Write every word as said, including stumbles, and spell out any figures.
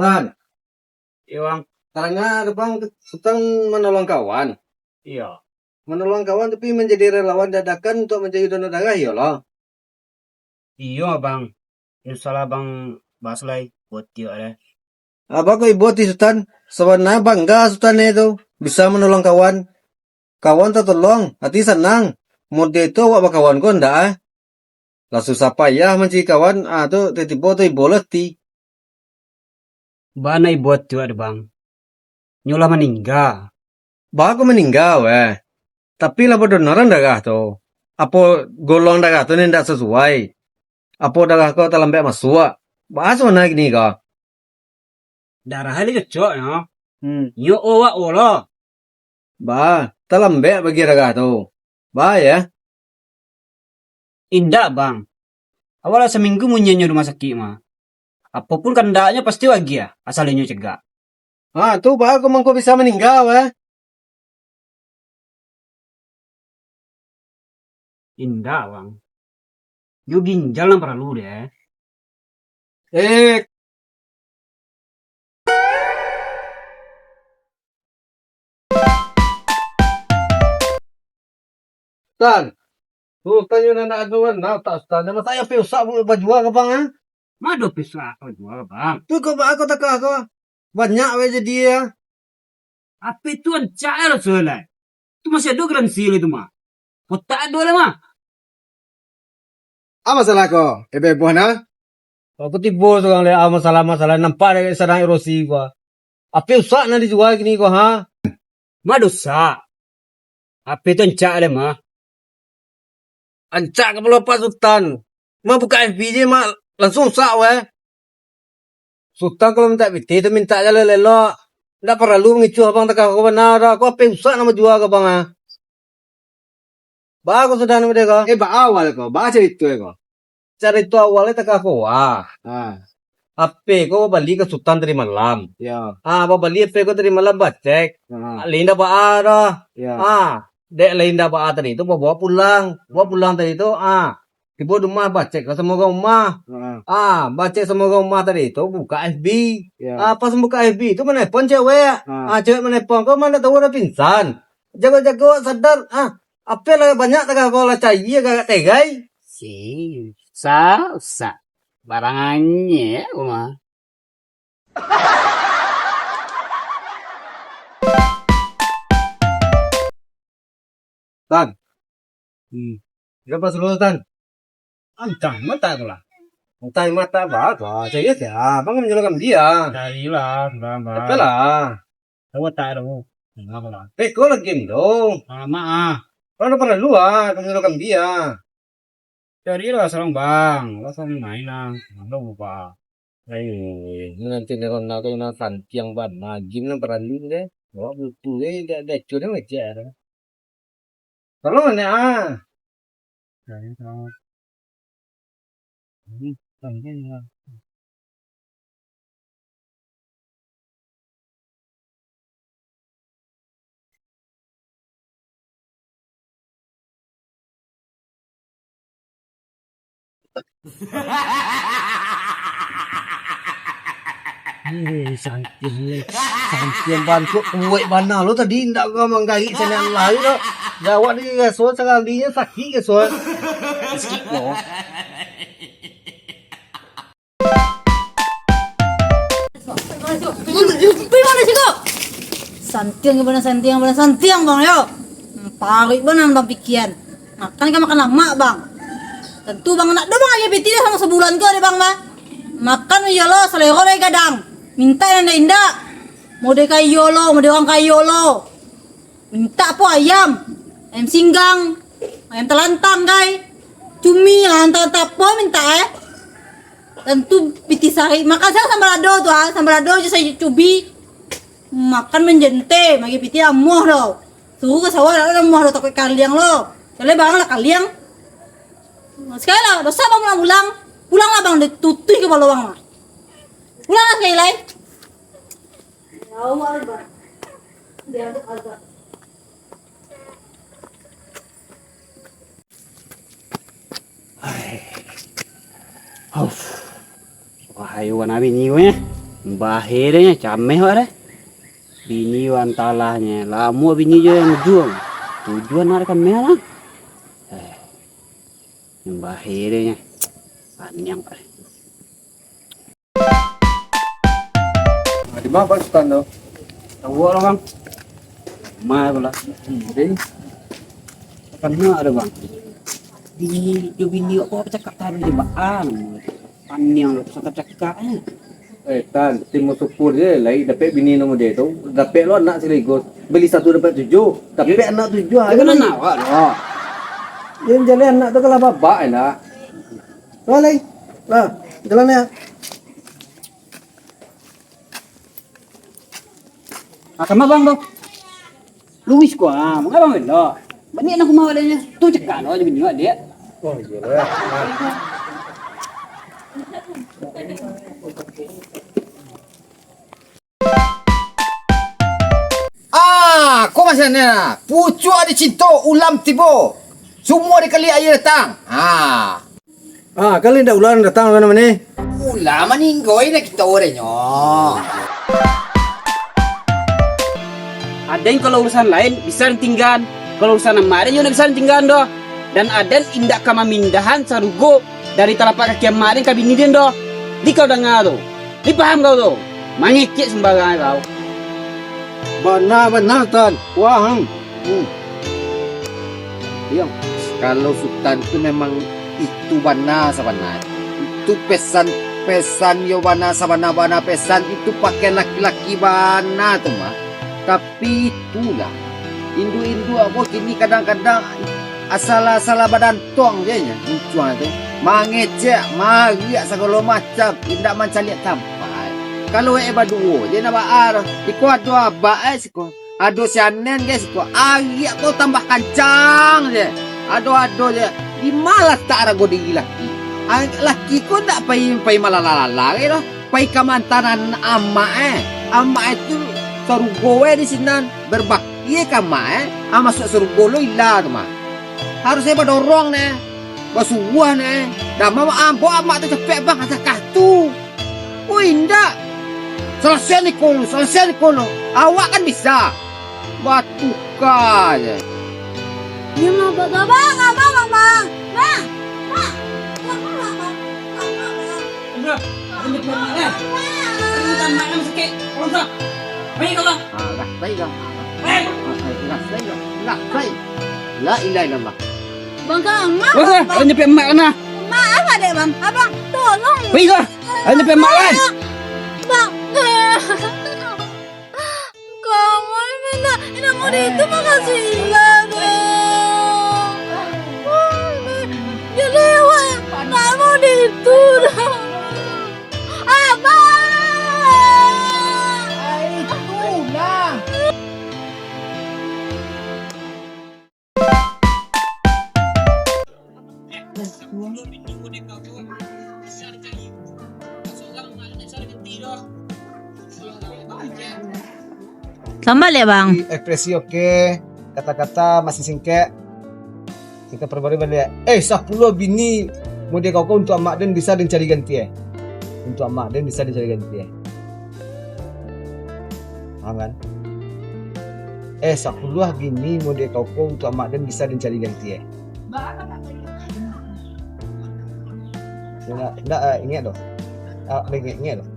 Tan. Iyo, Bang. Tarangah, Bang, Sutan manolong kawan. Iyo. Manolong kawan tapi manjadi relawan dadakan untuak mancari donor darah, iyo lo? Iyo, Bang. Insyaallah, Bang, bahas lai buat tiok deh. Abah ko ibo ti Sutan, sabana bangga Sutan e tu, bisa manolong kawan. Kawan tatolong, ati sanang. Model tu awak bakawan ko ndak, ah? Lah susah payah mancari kawan, ah, tu tibo-tibo tu ibo lah ti. Bana ibo tiok deh, Bang. Nyo lah maningga. Baa ko maningga, weh. Tapi lah badonoran darah tu. Apo golongan darah tu nan indak sasuai? Apo darah ko talambek masuak? Baa sabana kini ko? Darah lai cocok nyo. Hmm. Nyo O wak O lo. Baa, talambek bagiah darah tu. Baa, yo? Indak, Bang. Awak lah saminggu munyiannyo rumah sakik mah. Apo pun kandaknyo pasti bagiah, asal inyo cegak. Ha, tu baa ko mangko bisa maningga, weh? Indak, Bang. Yo ginjal nan paralu deh. Eh. Tan. Sutan yo nan nak anu kan, nah, tak Sutan. Masa yo ape usak bajua ka bang, ah? Ma ado ape usak bajua ka bang? Tu ko baa ko takah ko. Banyak we jadi, ah. Ape tu ancak e raso lai. Tu masih ado garansi lai tu mah. Kotak ado lai mah. Ah, masalah ko, eh, beboh nah. Aku tibo surang lai, ah, masalah-masalah nampak dek sadang erosi ko. Ape usak nan dijua kini ko, ha? Ma dosa. Ape tu ancak lai mah. Ancak kapalo Pak Sutan. Ma buka F B je, ma langsuang usak weh. Sutan kalau mintak pitih tu mintak jaleh elok. Ndak paralu mangicuah abang takah ko bana doh. Ko ape usak nan bajua ka bang, ah. Baa ko sudah nan model ko? Eh, baa awal ko? Baa carito ko? Carito awalnyo takah ko, ah. Ha. H P ko babali ka Sutan tadi malam. Yo. Ah, babali H P ko tadi malam, bacek. Ha. Lai indak baa doh. Yo. Ah, dek lai indak baa tadi tu, babawa pulang. Bawa pulang tadi tu, ah. Tibo di rumah, bacek ka samo urang rumah. Ha. Ah, bacek samo urang rumah tadi tu, buka F B. Yo. Ah, pas buka F B tu, manelpon cewek. Ha. Ah, cewek manelpon, ko ma ndak tahu ado pingsan. Jago-jago sadar, ah, ape lah banyak takah ko lah cayia agak tegai. Si, sa, sa. Barang anyek ko mah. Tan. Hmm. Dah pas dulu, Tan. Antah mata tu lah. Antah mata apa tu? Ah, cari aja. Abang menyuruh dia. Carilah, sudah, Bang. Apalah? Tahu tak tahu? Kenapa lah? Eh, kau lagi tu. Alamak, ah. Kalau perlu, ah, kamu menyuruh dia. Carilah seorang, Bang. Lah sama main lah. Ada apa? Ai, nanti ni Ronaldo nan santiang bana, game nan paralu deh. Awak butuh deh, dak, dak, dak, dak. Tolong ni, ah. Eh, santiang ni. Santiang bantuak kuaik bana lo tadi, indak ka manggarik sinan lai doh. Gawak ni raso sakalinyo sakik raso. Sakik lo. Pai bana siko. Santiang bana santiang bana santiang, Bang, yo. Paruik bana bang pikian. Makan ka makan lamak, Bang. Tantu Bang nak do, Bang, agiah pitih dah samo sabulan ko deh, Bang, mah. Makan iyo lo, salero lai gadang. Mintak nan indak-indak. Model kayo lo, model urang kayo lo. Mintak apo ayam? Ayam singgang, ayam talantang, gai. Cumi, ah, antah-antah apo mintak, eh. Tantu pitih sari. Makan sajo sambal lado tu, ah. Sambal lado jo sayua cubi. Makan manjante, bagi pitih amuah lo. Suruh ka sawah, dak ado amuah lo, takuik kaliang lo. Soalnyo barang lah kaliang. Sakali lah, dosa bang pulang-pulang. Pulanglah bang, ditutuih kapalo bang mah. Pulanglah sakali lai. Wah, ayo, wana bini ko nyo. Bahirnyo cameh wak deh. Bini wan talahnyo, lamo bini jo nan tujuah. Tujuah nak kameh lah. Eh, bahirnyo. Paniang wak deh. Nah, di ma Pak Sutan tu? Tahu lah, Bang. Ma pula. Hmm, jadi? Takana ado, Bang. Bini, jo bini awak ko bacakak tadi, Bang. Paniang lo, susah bacakak, eh. Eh, Tan, timo syukur je, lai dapek bini nan mudo tu. Dapek lo anak sekaligus. Bali satu dapek tujuah. Dapek anak tujuah. Yo, kan anak awak tu. Ha. Yo, jaleh anak tu kalah babak, enak. Lah, lai. Lah, jalan ya. Ah, kama bang tu. Luis ko, ah, manga bang elok. Baniak nak kumah badannya. Tu cekak lo aja bini awak, Diak. Oh, iyo lah. Ah, ko maksudnyo. Pucuak dicinto, ulam tibo. Sumua dikaliak aia datang. Ah. Ah, kali ndak ulang datang ka namo ni? Ulang maninggo indak kito urangnyo. Aden kalau urusan lain bisa ditinggaan, kalau urusan amak den juo ndak bisa ditinggaan doh. Dan aden indak ka mamindahan sarugo dari talapak kaki amak den ka bini den doh. Di kau danga tu, di paham kau tu, mangecek sumbarang kau. Bana-bana, Tan. Wah, hmm. Hmm. Iyo, kalau Sutan tu memang itu bana sabana. Itu pesan-pesan yo bana sabana-bana pesan itu pakaian laki-laki bana tu mah. Tapi itulah, induak-induak ko kini kadang-kadang asal-asal badantong je nyo, muncuang tu. Mangecek, mariak sagalo macam, indak mancaliak tampaik. Kalau eh baduo je nak baa tu. Iko ado abak eh siko. Ado si Anen, guys, ko ariak ko tambah kancang je. Ado-ado je. Di ma latak arago diri laki? Ah, laki ko ndak pai, pai malala-lala gai doh. Pai ka mantanan amak eh. Amak eh tu sarugo eh di sinan. Berbakti eh ka amak eh. Ah, masuak sarugo lo ila tu mah. Harus eh badorong neh. Basuruah neh. Dama ambo amak tu capek bang, asakah tu. Oh, indak. Salasaian iko lu, salasaian iko lu. Awak kan bisa. Batuka je. Iyo, Mak. Bang, Bang, Abang, Bang, Bang. Bang, Bang. Bang, Bang, Bang. Bang, Bang, Bang. Udah, ini bukan mak, eh. Ini bukan mak yang sakit. Kalau enggak, pergi kau, Bang. Ah, dah, pergi kau. Eh. Ah, pergi, dah, pergi kau. Dah, pergi. La ilaha illallah. Bang, Kang, Mak. Wah, Bang. Ada nyampe mak kan, ah? Mak, apa dek, Bang? Abang, tolong. Pergi kau. Ada nyampe mak kan? Bang. Kamu ini nak, nak mau di itu makasih ya, Bang. Jadi, Bang, nak mau di itu, Bang. Abang. Ai, itulah. Tambah lek, Bang. Ekspresi oke, kata-kata masih singkek. Kita perbarui baliak. Eh, sapuluah bini model kau ko untuak amak den bisa den cari ganti, eh. Untuak amak den bisa den cari ganti, eh. Paham kan? Eh, sapuluah bini model kau ko untuak amak den bisa den cari ganti, eh. Indak, indak, eh, ingat doh. Ah, ingat, ingat doh.